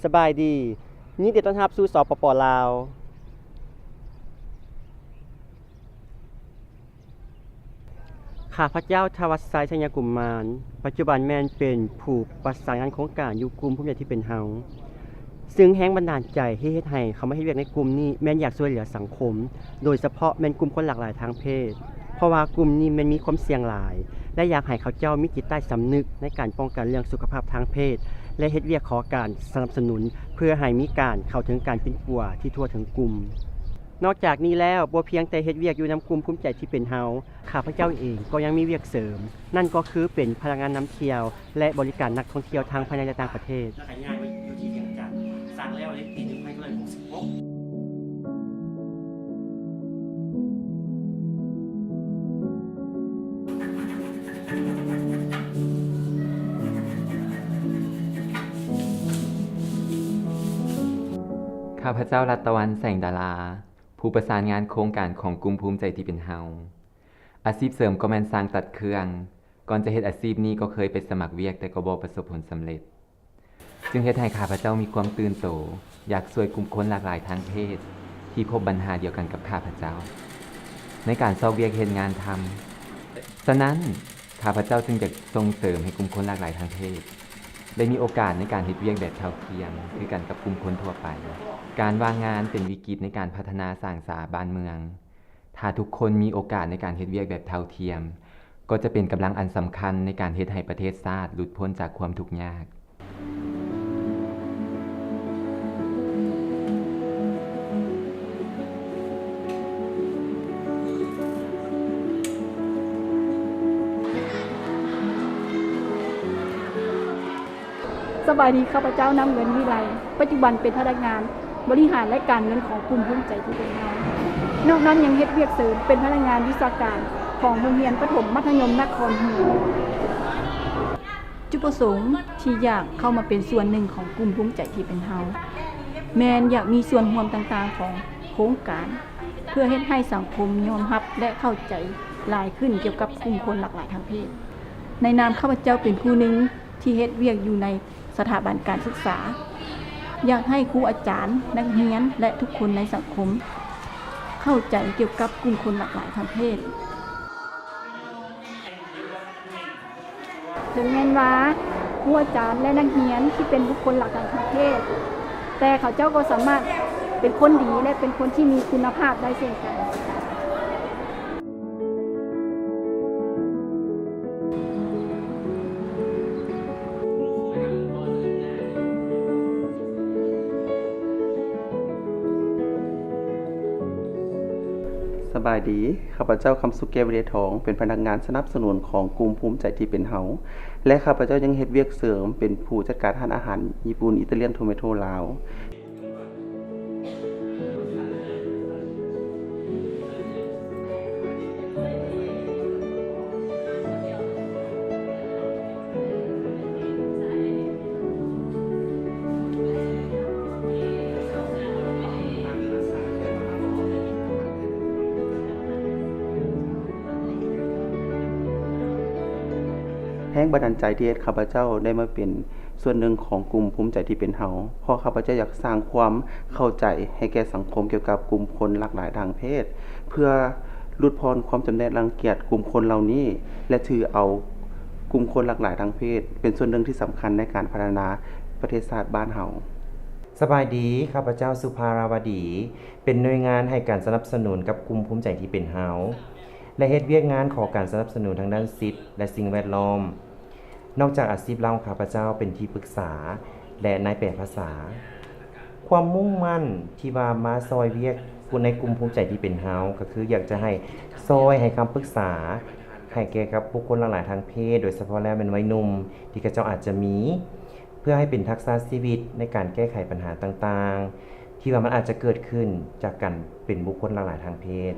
ສະບາຍດີ ຍິນດີຕ້ອນຮັບສູ່ ສປປ ລາວ. ຂ້າພະເຈົ້າ ທະວັດໄຊ ໄຊຍະກຸມມານ, ປັດຈຸບັນແມ່ນເປັນຜູ້ປະສານງານໂຄງການຢູ່ກຸ່ມພູມໃຈທີ່ເປັນເຮົາ. ຊຶ່ງແຮງບັນດານໃຈທີ່ເຮັດໃຫ້ເຂົ້າມາເຮັດວຽກໃນກຸ່ມນີ້ ແມ່ນຢາກຊ່ວຍເຫຼືອສັງຄົມ, ໂດຍສະເພາະແມ່ນກຸ່ມຄົນຫຼາກຫຼາຍທາງເພດ, ເພາະວ່າກຸ່ມນີ້ແມ່ນມີຄວາມສ່ຽງຫຼາຍ ແລະ ຢາກໃຫ້ເຂົາເຈົ້າມີຈິດໃຕ້ສຳນຶກໃນການປ້ອງກັນເລື່ອງສຸຂະພາບທາງເພດ ແລະ ເຮັດວຽກຂໍການສະໜັບສະໜູນ ເພື່ອໃຫ້ມີການເຂົ້າເຖິງການປິ່ນປົວທີ່ທົ່ວເຖິງກຸ່ມ. ນອກຈາກນີ້ແລ້ວ, ບໍ່ພຽງແຕ່ເຮັດວຽກຢູ່ນຳກຸ່ມພູມໃຈທີ່ເປັນເຮົາ, ຂ້າພະເຈົ້າເອງກໍຍັງມີວຽກເສີມ, ນັ້ນກໍຄືເປັນພະນັກງານນຳທ່ຽວ ແລະ ບໍລິການນັກທ່ອງທ່ຽວທັງພາຍໃນ ແລະ ຕ່າງປະເທດ. ແລ້ວກໍຍ້າຍມາຢູ່ທີ່ວຽງຈັນ, ສ້າງແລ້ວໃນປີໜຶ່ງພັນເກົ້າຮ້ອຍຫົກສິບຫົກ. ຂ້າພະເຈົ້າ ລັດຕະວັນ ແສງດາລາ, ຜູ້ປະສານງານໂຄງການຂອງກຸ່ມພູມໃຈທີ່ເປັນເຮົາ. ອາຊີບເສີມກໍແມ່ນຊ່າງຕັດເຄື່ອງ. ກ່ອນຈະເຮັດອາຊີບນີ້ກໍເຄີຍໄປສະໝັກວຽກ, ແຕ່ກໍບໍ່ປະສົບຜົນສຳເລັດ, ຈຶ່ງເຮັດໃຫ້ຂ້າພະເຈົ້າມີຄວາມຕື່ນໂຕ, ຢາກຊ່ວຍກຸ່ມຄົນຫຼາກຫຼາຍທາງເພດທີ່ພົບບັນຫາດຽວກັນກັບຂ້າພະເຈົ້າ ໃນການຊອກວຽກເຮັດງານທຳ. ສະນັ້ນ, ຂ້າພະເຈົ້າຈຶ່ງຢາກສົ່ງເສີມໃຫ້ກຸ່ມຄົນຫຼາກຫຼາຍທາງເພດ ໄດ້ມີໂອກາດໃນການເຮັດວຽກແບບເທົ່າທຽມ ຄືກັນກັບກຸ່ມຄົນທົ່ວໄປ. ການວ່າງງານເປັນວິກິດໃນການພັດທະນາສ້າງສາບ້ານເມືອງ. ຖ້າທຸກຄົນມີໂອກາດໃນການເຮັດວຽກແບບເທົ່າທຽມ, ກໍຈະເປັນກຳລັງອັນສຳຄັນໃນການເຮັດໃຫ້ປະເທດຊາດຫຼຸດພົ້ນຈາກຄວາມທຸກຍາກ. ສະບາຍດີ, ຂ້າພະເຈົ້າ ນຳເງິນ ວິໄລ, ປັດຈຸບັນເປັນພະນັກງານບໍລິຫານ ແລະ ການເງິນຂອງກຸ່ມພູມໃຈທີ່ເປັນເຮົາ. ນອກນັ້ນຍັງເຮັດວຽກເສີມເປັນພະນັກງານວິຊາການຂອງໂຮງຮຽນປະຖົມມັດທະຍົມນະຄອນເຮືອງ. ຈຸດປະສົງທີ່ຢາກເຂົ້າມາເປັນສ່ວນໜຶ່ງຂອງກຸ່ມພູມໃຈທີ່ເປັນເຮົາ ແມ່ນຢາກມີສ່ວນຮ່ວມຕ່າງໆຂອງໂຄງການ ເພື່ອເຮັດໃຫ້ສັງຄົມຍອມຮັບ ແລະ ເຂົ້າໃຈຫຼາຍຂຶ້ນກ່ຽວກັບກຸ່ມຄົນຫຼາກຫຼາຍທາງເພດ. ໃນນາມຂ້າພະເຈົ້າເປັນຜູ້ໜຶ່ງທີ່ເຮັດວຽກຢູ່ໃນສະຖາບັນການສຶກສາ, ຢາກໃຫ້ຄູອາຈານ, ນັກຮຽນ ແລະ ທຸກຄົນໃນສັງຄົມເຂົ້າໃຈກ່ຽວກັບກຸ່ມຄົນຫຼາກຫຼາຍທາງເພດ. ເຖິງແມ່ນວ່າຄູອາຈານ ແລະ ນັກຮຽນທີ່ເປັນບຸກຄົນຫຼາກຫຼາຍທາງເພດ, ແຕ່ເຂົາເຈົ້າກໍສາມາດເປັນຄົນດີ ແລະ ເປັນຄົນທີ່ມີຄຸນນະພາບໄດ້ເຊັ່ນກັນ. ສະບາຍດີ, ຂ້າພະເຈົ້າ ຄຳສຸກ ແກ້ວວິໄລທອງ, ເປັນພະນັກງານສະໜັບສະໜູນຂອງກຸ່ມພູມໃຈທີ່ເປັນເຮົາ ແລະ ຂ້າພະເຈົ້າຍັງເຮັດວຽກເສີມເປັນຜູ້ຈັດການຮ້ານອາຫານຍີ່ປຸ່ນ Italian Tomato ລາວ. ແຮງບັນດານໃຈທີ່ເຮັດຂ້າພະເຈົ້າໄດ້ມາເປັນສ່ວນໜຶ່ງຂອງກຸ່ມພູມໃຈທີ່ເປັນເຮົາ ເພາະຂ້າພະເຈົ້າຢາກສ້າງຄວາມເຂົ້າໃຈໃຫ້ແກ່ສັງຄົມກ່ຽວກັບກຸ່ມຄົນຫຼາກຫຼາຍທາງເພດ ເພື່ອຫຼຸດຜ່ອນຄວາມຈຳແນກລັງກຽດກຸ່ມຄົນເຫຼົ່ານີ້ ແລະ ຖືເອົາກຸ່ມຄົນຫຼາກຫຼາຍທາງເພດເປັນສ່ວນໜຶ່ງທີ່ສຳຄັນໃນການພັດທະນາປະເທດຊາດບ້ານເຮົາ. ສະບາຍດີ, ຂ້າພະເຈົ້າ ສຸພາລາວະດີ, ເປັນໜ່ວຍງານໃຫ້ການສະໜັບສະໜູນກັບກຸ່ມພູມໃຈທີ່ເປັນເຮົາ ແລະ ເຮັດວຽກງານຂໍການສະໜັບສະໜູນທາງດ້ານສິດ ແລະ ສິ່ງແວດລ້ອມ. ນອກຈາກອາຊີບຫຼັກຂອງຂ້າພະເຈົ້າເປັນທີ່ປຶກສາ ແລະ ນາຍແປພາສາ, ຄວາມມຸ່ງໝັ້ນທີ່ວ່າມາຊ່ອຍວຽກໃນກຸ່ມພູມໃຈທີ່ເປັນເຮົາ ກໍຄືຢາກຈະໃຫ້ຊ່ອຍໃຫ້ຄຳປຶກສາໃຫ້ແກ່ກັບບຸກຄົນຫຼາກຫຼາຍທາງເພດ, ໂດຍສະເພາະແລ້ວແມ່ນໄວໜຸ່ມທີ່ເຂົາເຈົ້າອາດຈະມີ ເພື່ອໃຫ້ເປັນທັກສະຊີວິດໃນການແກ້ໄຂບັນຫາຕ່າງໆ ທີ່ວ່າມັນອາດຈະເກີດຂຶ້ນຈາກການເປັນບຸກຄົນຫຼາກຫຼາຍທາງເພດ.